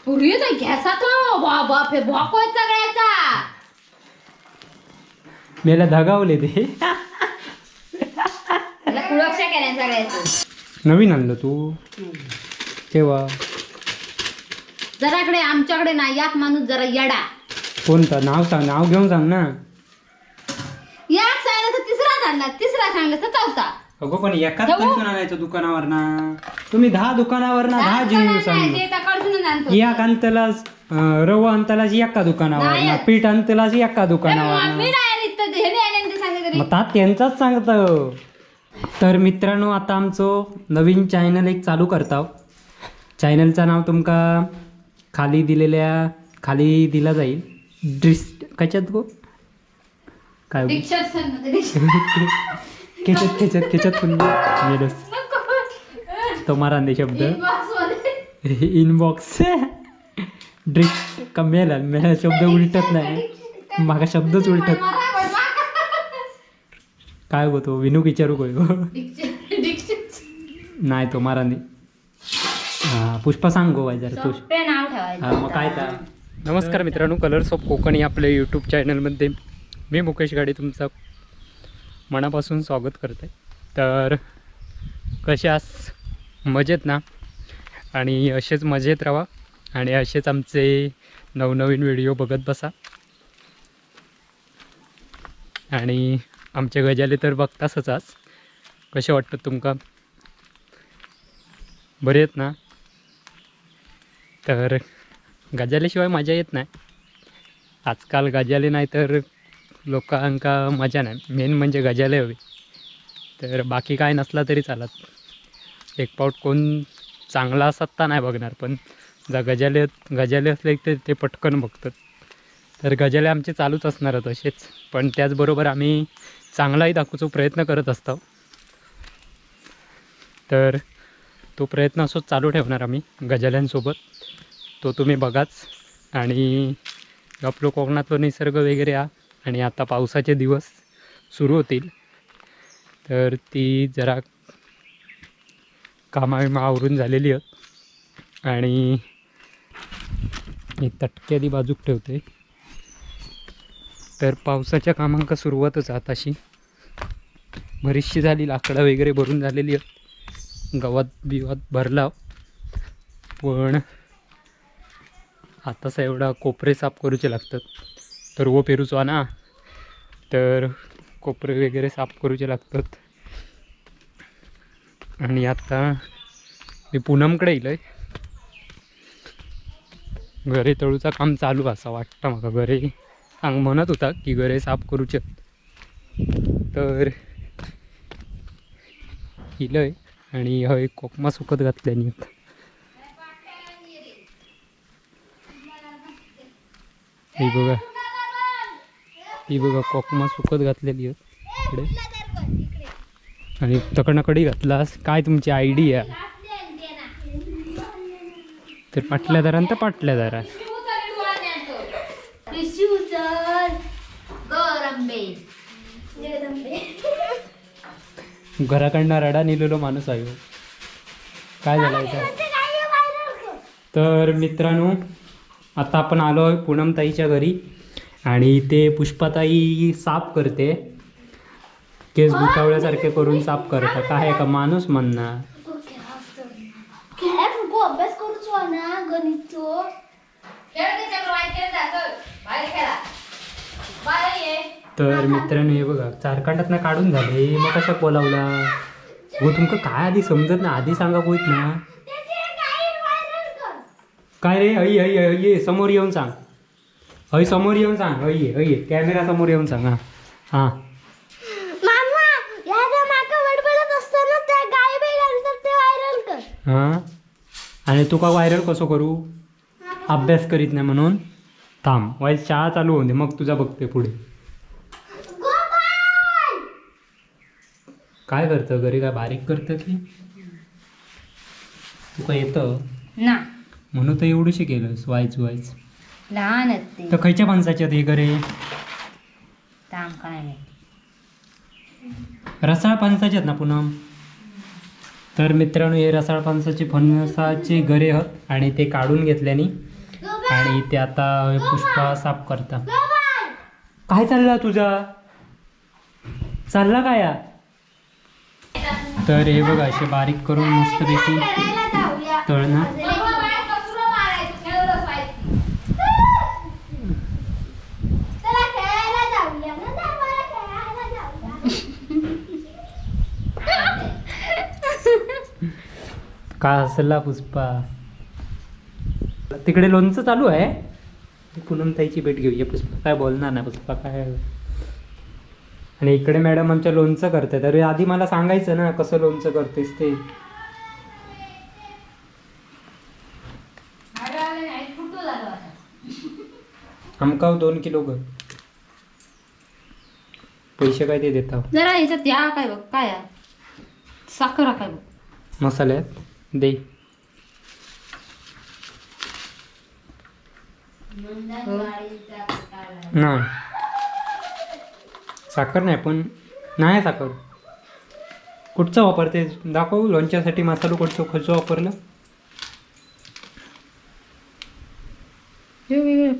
पुरी तर घ्यासा तो बाप हे भोकोय सगळ्याचा. मेला धगावले ते. कुळक्षा केल्या सगळ्याचं. नवीन आणलं तू तेव्हा जराकडे आमच्याकडे ना याक माणूस जरा येडा. कोणता नाव सांग, नाव घेऊन सांग ना. याक सांगलं तर तिसरा सांगला, तिसरा सांगलं तर चौथा. अगो पण एकाच पैसून आणायचं दुकानावर ना. तुम्ही 10 दुकानावर ना 10 जिन्नस आणलं. याक आणतलाच रवा आणतलाच एका दुकानावर ना, पीठ आणतलाच एका दुकानावर. मग त्यांचाच सांगतो. तर मित्रांनो आता आमचो नवीन चॅनल एक चालू करताव. चॅनलचं नाव तुमका खाली दिलेल्या खाली दिला जाईल. ड्रिस्ट कशात गो काय खेचत खेचत खेचत पण तो मारांदे शब्द इनबॉक्स ड्रिस्ट का मेला मेला शब्द उलटत नाही, मागा शब्दच उलटत. काय गो तो विनूक विचारू कोय गो नाही तो मारांदी. हां पुष्पा सांग गो जरा तू. हां मग काय ता. नमस्कार मित्रांनो, कलर्स ऑफ कोकण या आपल्या यूट्यूब चॅनलमध्ये मी मुकेश गाडे तुमचा मनापासून स्वागत करते. तर कसे आस मजेत ना, आणि असेच मजेत राहा आणि असेच आमचे नवनवीन व्हिडिओ बघत बसा. आणि आमचे गजाले तर बघतासच आज. कसे वाटतं तुमका, बरे आहेत ना? तर गजालीशिवाय मजा येत नाही आजकाल. गजाली नाही तर लोकांका मजा नाही. मेन म्हणजे गजाले हवी, तर बाकी काय नसला तरी चालत. एक पाऊट कोण चांगला असत नाही बघणार, पण जर गजाले गजाले असले तर ते पटकन बघतात. तर गजाले आमचे चालूच असणार तसेच, पण त्याचबरोबर आम्ही चांगलाही दाखवूचा प्रयत्न करत असतो. तर तो प्रयत्न असोच चालू ठेवणार आम्ही गजाल्यांसोबत, तो तुम्ही बघाच. आणि आपलं कोकणातलं निसर्ग वगैरे हा, आणि आता पावसाचे दिवस सुरू होतील तर ती जरा कामाविमा आवरून झालेली आहेत. आणि मी तटक्या ती बाजूक ठेवते. तर पावसाच्या कामांका सुरुवातच आताशी बरीचशी झाली, लाकडं वगैरे भरून झालेली आहेत, गवात बिवात भरला. पण आताच एवढा कोपरे साफ करूचे लागतात, तर वो पेरूचो ना, तर कोपरे वगैरे साफ करूचे लागतात. आणि आता मी पूनमकडे येईल. घरे तळूचा काम चालू असा वाटतं म्हाका. घरे सांग म्हणत होता की घरे साफ करूचे, तर इलय. आणि हय कोकमा सुकत घातल्यानी. ही बघा, ही बघा कोकमा सुकत घातलेली आहे इकडे. आणि तकडना कडी घातलास काय तुमची आयडिया? तर पाटल्या दारान तर पाटल्या दारान घराकडनं रडा नेलेलो माणूस आहे. काय झालं? तर मित्रांनो आता आपण आलो आहे पूनमताईच्या घरी, आणि ते पुष्पाताई साफ करते, केस गुतावल्यासारखे करून साफ करतात. काय का माणूस म्हणणार. तर मित्रांनो हे बघा चारकांडात ना काढून झाले, मग कशा बोलावला हो तुमका काय आधी समजत ना, आधी सांगा होत ना काय रे. अय अय अय समोर येऊन सांग, अय समोर येऊन सांग, अय अय कॅमेरा समोर येऊन सांग. हां हां मामा या माका बडबडत असताना त्या गाय बाई घालतात ते व्हायरल कर. हां आणि तुका व्हायरल कसं करू, अभ्यास करीत नाही म्हणून. थांब वाय शाळा चालू होऊन दे मग तुझा बघते पुढे. काय करतं घरी, काय बारीक करतं की तुका येतं ना म्हणून तर एवढीशी केलंस वायच वायच लहान. तर खयच्या माणसाच्या ते घरे काय रसाळ फणसाचे आहेत ना पूनम. तर मित्रांनो हे रसाळ फणसाचे फणसाचे गरे आहेत आणि ते काढून घेतल्याने आणि ते आता पुष्पा साफ करता. काय चालला तुझा, चालला काय? तर हे बघा असे बारीक करून मस्तपैकी तळणार. का हसला पुष्पा? तिकडे लोणचं चालू आहे. पूनमताईची भेट घेऊया. पुष्पा काय बोलणार नाही, पुष्पा काय. आणि इकडे मॅडम आमच्या लोणचं करते. तर आधी मला सांगायचं ना कसं लोणचं करतेस ते. आमका 2 किलो ग. पैसे काय ते देता जरा ह्याच्यात. या काय बघ, काय साखर काय बघ मसाल्यात दे. नाही साखर नाही, पण नाही साखर कुठचं वापरते दाखव. लोणच्यासाठी मसालो कुठचं खर्च वापरलं?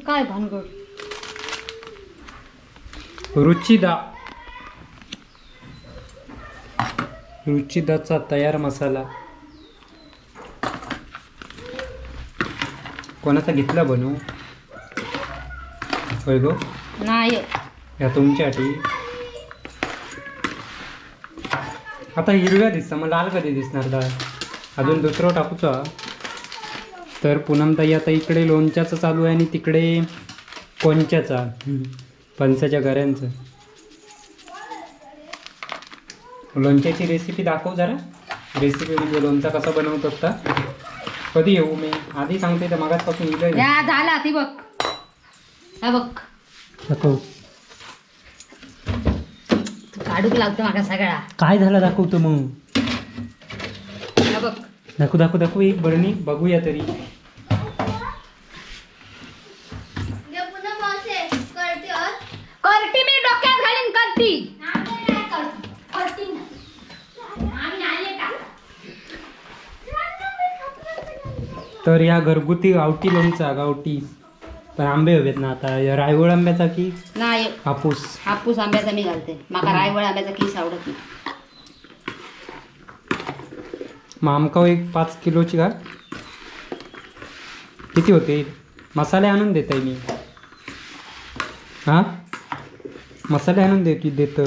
काय भानगड. रुचिदा, रुचिदाचा तयार मसाला कोणाचा घेतला बनवू? होय गो नाही या तुमच्यासाठी. आता हिरव्या दिसता, मग लाल कधी दिसणार डाळ? अजून दुसरं टाकूचा. तर पूनमताई आता इकडे लोणच्याचं चालू आहे आणि तिकडे कोणच्याचा, फणसाच्या गऱ्यांचं. लोणच्याची रेसिपी दाखव जरा. रेसिपी म्हणजे लोणचा कसा बनवतात का? कधी येऊ मी? आधी सांगते तर मगाचपासून इलं झाला ती बघ. हा बघ दाखव. काढूक लागतो माका सगळा. काय झालं दाखवतो मग. हा बघ दाखव दाखव दाखव एक बरणी बघूया तरी. करटी मी डोक्यात घालीन करटी. तर या घरगुती गावठी लोणचा, गावठी पण आंबे हवेत ना आता. रायवळ आंब्याचा की नाही हापूस? हापूस आंब्याचा मी घालते. माका रायवळ आंब्याचा किस आवडत नाही. मग आमका एक 5 किलोची घाल. किती होते? मसाले आणून देत मी. हां मसाले आणून दे की देतो.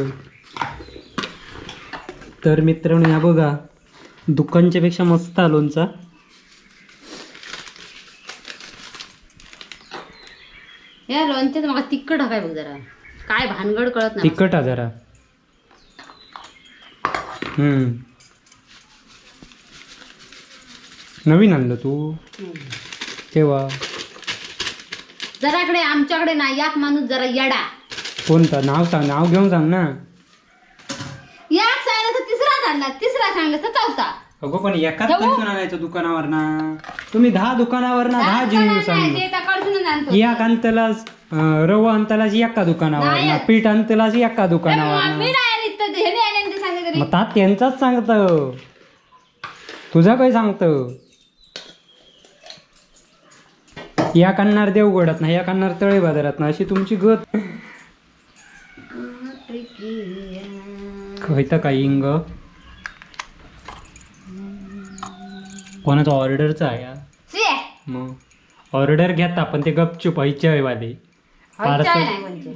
तर मित्रांनो या बघा दुकानच्या पेक्षा मस्त लोणचा. या लोणच्यात मला तिखट हा काय बघ जरा. काय भानगड कळत नाही. तिखट हा जरा. नवीन आणलं तू तेव्हा? जराकडे आमच्याकडे नाही यात माणूस जरा येडा. कोणता? नाव सांग, नाव घेऊन सांग ना. यात सांगलं तर तिसरा आणला, तिसरा सांगलं तर चौथा. अगो पण एकाच पैसून आणायचं दुकानावर ना. तुम्ही 10 दुकानावर ना 10 जीव सांग. एक आणतलाच रवा आणतलाच एका दुकानावर ना, पीठ आणतलाच एका दुकानावर. मग त्यांचाच सांगत, तुझा काय सांगत? या काढणार देवगडात ना, या काढणार तळे बाजारात ना, अशी तुमची गत. खयता काय इंग कोणाचा ऑर्डरचा आहे? मग ऑर्डर घेता पण ते गपचूप वाले,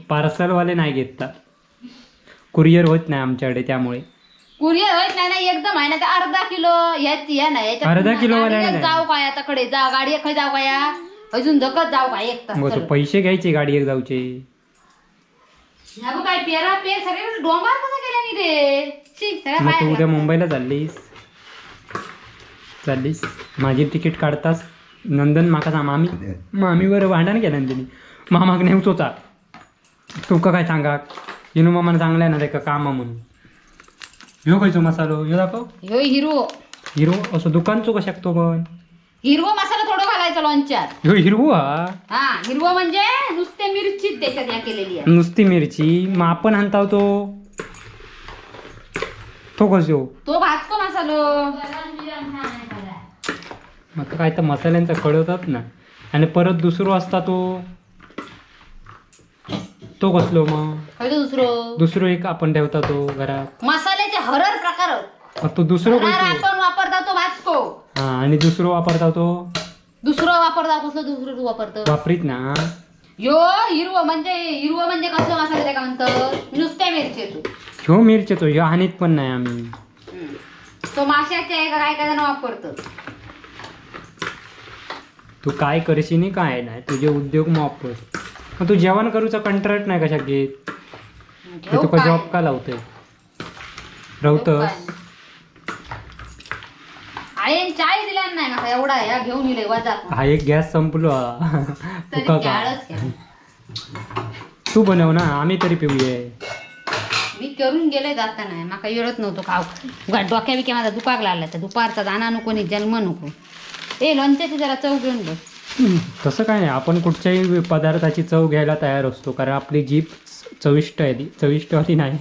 पार्सल वाले नाही घेता. कुरिअर होत नाही आमच्याकडे, त्यामुळे कुरिअर होत नाही ना. एकदम आहे ना ते अर्धा किलो नाही, अर्धा किलो वाले जाऊ काय आता कडे जा गाडी खय जाऊ काय अजून धकत जाऊ काय एक तास. पैसे घ्यायचे गाडी एक जाऊचे. काय पेरा पेर सगळे डोंगर कसा केला रे. मग तू उद्या मुंबईला चाललीस? चाललीस? माझी तिकीट काढतास नंदन माका सांग. मामी मामीवर भांडण केलं नंदिनी. मामाक नेवतोचा तुका काय सांगा. इनू मामान सांगलाय ना तेका कामा म्हणून. ह्यो खयचो मसालो? ह्यो दाखव. ह्यो हिरो. हिरो असो दुकानचो कशाक तो पण? हिरवो मसाला थोडं घालायचा लोणच्यात. ह्यो हिरवो हा? हा हिरवो म्हणजे नुसते मिरची त्याच्यात या केलेली आहे. नुसती मिरची. मग आपण आणताव तो तो कसो? तो भाजतो मसालो. मग काय तर मसाल्यांचा कळवतात ना. आणि परत दुसरो असता तो तो कसलो मग? दुसरो दुसरो एक आपण ठेवता तो घरात मसाल्याचे हरर प्रकार. तो दुसरो आपण वापरता तो भाजको. हा आणि दुसरो वापरता तो दुसरो वापरता कसलो? दुसरो तू वापरतो वापरीत ना यो हिरवं म्हणजे हिरवं म्हणजे कसलं मसाले का म्हणतं? नुसत्या मिरचेचो ह्यो मिरचेचो ह्यो आणीत पण नाही आम्ही. तो माशाच्या आहे का काय काय जण वापरतो. तू काय करशी नाही काय नाही तुझे उद्योग वापर. मग तू जेवण करूचा कंत्राट नाही कशा घेत? तुका जॉब का लावतोय? रवतस आईन चाय दिला नाही ना एवढा या घेऊन इले वजा. हा एक गॅस संपलो. तुका का तू बनव ना आम्ही तरी पिऊये. मी करून गेले जाता नाही माका येळत नव्हतो खाऊ. डोक्या बिक्या माझा दुखाक लागला तर दुपारचा दाना नको आणि जन्म नको. ए लोणच्याची जरा चव घेऊन बघ. तसं काय नाही, आपण कुठच्याही पदार्थाची चव घ्यायला तयार असतो कारण आपली जीभ चविष्ट आहे. ती चविष्टवाली नाही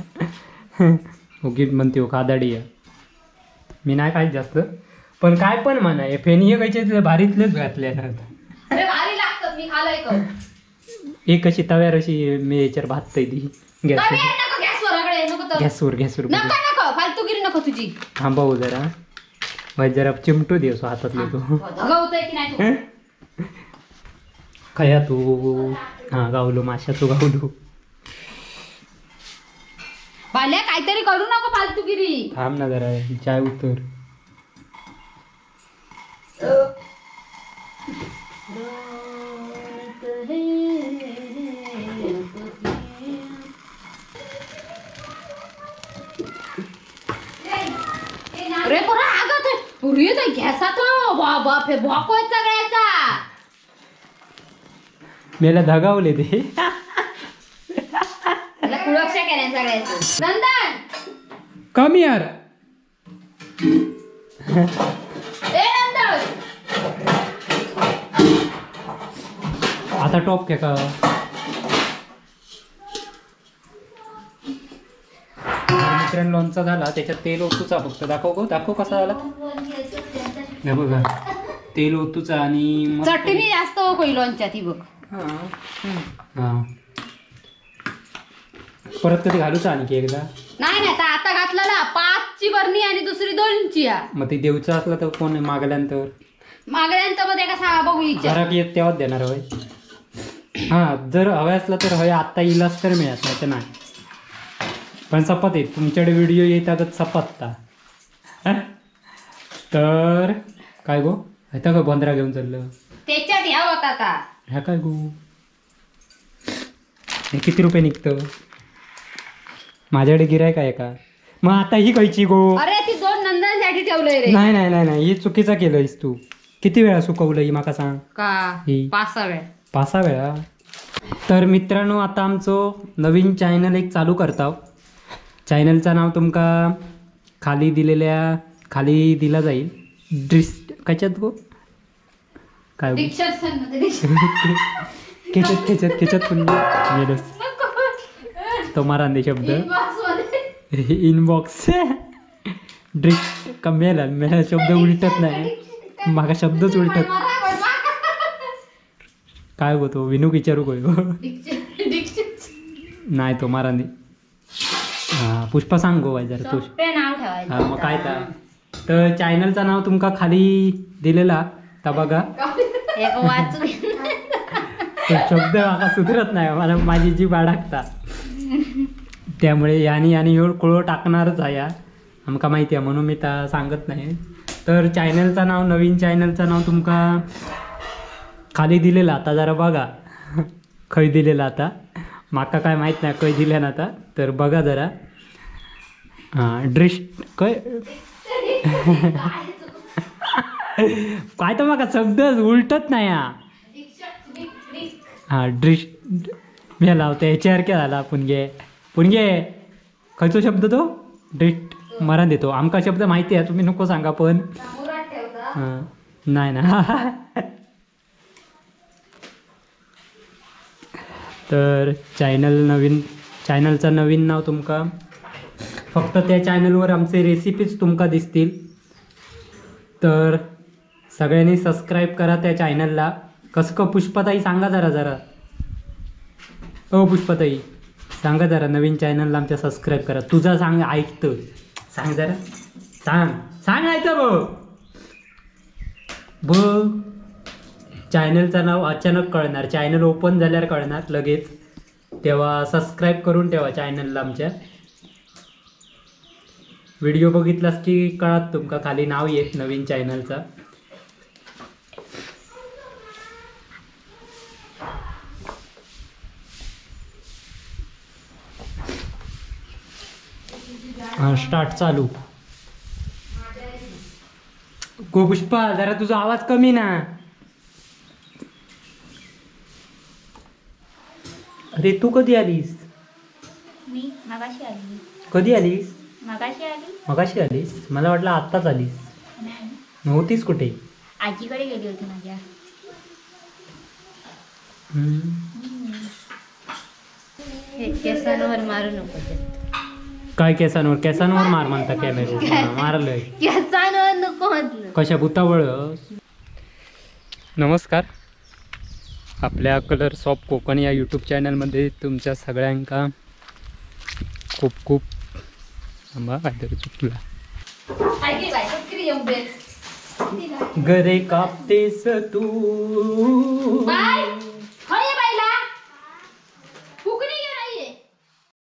उगी म्हणते हो खादाडी आहे. मी नाही खायत जास्त पण काय पण म्हणा हे फेणी खायचे भारीतलेच घातले. अरे भारी लागतात मी खाल्लंय. एक अशी तव्यावर अशी मी याच्यावर भाजतय ती गॅसवर गॅसवर गॅसवर नको फालतूगिरी नको तुझी. थांबव जरा जरा चिमटू दे असो हातातलं तू धगवतोय की नाही खया तू. हा गावलो माशाचो गावलो. बाल्या काहीतरी करू नको फालतूगिरी. थांब ना जरा चाय उतर. अरे पोरा अगं ते अरे गॅसात बाप हे भोकोय सगळ्याचा. मेला धगावले ते कुळक्षा केल्या सगळ्याचं. नंदन कमी यार. ए नंदन आता टॉप के का? मित्रांनो लोणचा झाला त्याच्यात तेल ओतूचा फक्त. दाखव गो दाखव कसा झाला. हे बघा तेल ओतूचा आणि चटणी जास्त होईल लोणच्यात ही बघ. हां परत कधी घालूचा आणखी एकदा? नाही नाही आता घातला ना 5 ची बरणी आणि दुसरी 2 ची. मग ते देवचा असला तर कोण मागल्यानंतर मागल्यानंतर मग एका सांगा बघू इच्छा घरात येत तेव्हाच देणार होय. हां जर हवे असला तर हवे आत्ता इलाज तर मिळत नाही तर नाही. पण सपात येत तुमच्याकडे व्हिडिओ येतातच सपातता. तर काय गो ह्या का बोंद्रा घेऊन चाललं त्याच्यात ह्या होता आता. ह्या काय गो हे किती रुपये निघतं? माझ्याकडे गिरायक आहे का? मग आता ही खायची गो. अरे ती 2 नंदनसाठी ठेवलंय रे. नाही नाही नाही नाही ही चुकीचा केलंयस तू. किती वेळा सुकवलं ही माका सांग? का 5-6 वेळा. 5-6 वेळा. तर मित्रांनो आता आमचो नवीन चॅनल एक चालू करताव. चॅनलचं नाव तुमका खाली दिलेल्या खाली दिला जाईल. ड्रिस्ट कशात गो काय खेचत खेचत खेचत पण गेलंस तो मारांदे शब्द इनबॉक्स ड्रिस्ट का मेला मेला शब्द उलटत नाही मागा शब्दच उलटत. काय गो तो विनूक विचारू गो नाही तो मारांदे. हा पुष्पा सांग गो जरा तू. हा मग काय तर चॅनलचं नाव तुमका खाली दिलेला ता बघा. शब्द माका सुधरत नाही मला माझी जीभ अडकता त्यामुळे यानी आणि एवढं कुळं टाकणारच आहे आमका माहिती आहे म्हणून मी ता सांगत नाही. तर चॅनलचं नाव नवीन चॅनलचं नाव तुमका खाली दिलेला आता जरा बघा खय दिलेला आता माका काय माहीत नाही खय दिल्या ना आता तर बघा जरा. हां ड्रिस्ट काय काय तर माका शब्द उलटत नाही. हा हां ड्रिस्ट मी लावते ह्याच्यासारखे झाला पुणगे पुणगे खयचो शब्द तो ड्रिस्ट मरण देतो आमका शब्द माहिती आहे तुम्ही नको सांगा पण. हां नाही ना. तर चॅनल नवीन चॅनलचं नवीन नाव तुमका फक्त त्या चॅनलवर आमचे रेसिपीज तुमका दिसतील. तर सगळ्यांनी सबस्क्राईब करा त्या चॅनलला. कसं का पुष्पाताई सांगा जरा जरा. ओ पुष्पाताई सांगा जरा, नवीन चॅनलला आमच्या सबस्क्राईब करा. तुझा सांग ऐकतं, सांग जरा, सांग सांग ऐकतं बघ बघ. चॅनलचं नाव अचानक कळणार, चॅनल ओपन झाल्यावर कळणार लगेच, तेव्हा सबस्क्राईब करून ठेवा चॅनलला आमच्या. व्हिडिओ बघितलास की कळत तुमका, खाली नाव येत नवीन चॅनलचा. हां स्टार्ट चालू. गो पुष्पा जरा तुझा आवाज कमी ना. अरे तू कधी आलीस? मी मगाशी आली. कधी आलीस? मगाशी आली. मगाशी आलीस? मला वाटलं आत्ताच आलीस. नव्हतीस कुठे? आजीकडे गेली होती माझ्या. हे केसांवर मारू नको. काय केसांवर? केसांवर मार म्हणता कॅमेरा मारलोय. केसांवर नको म्हटलं. कशा भूतावळ. नमस्कार, आपल्या कलर्स ऑफ कोकण या यूट्यूब चॅनलमध्ये तुमच्या सगळ्यांका खूप खूप थांबा काहीतरी चुकला. गरे कापतेस तू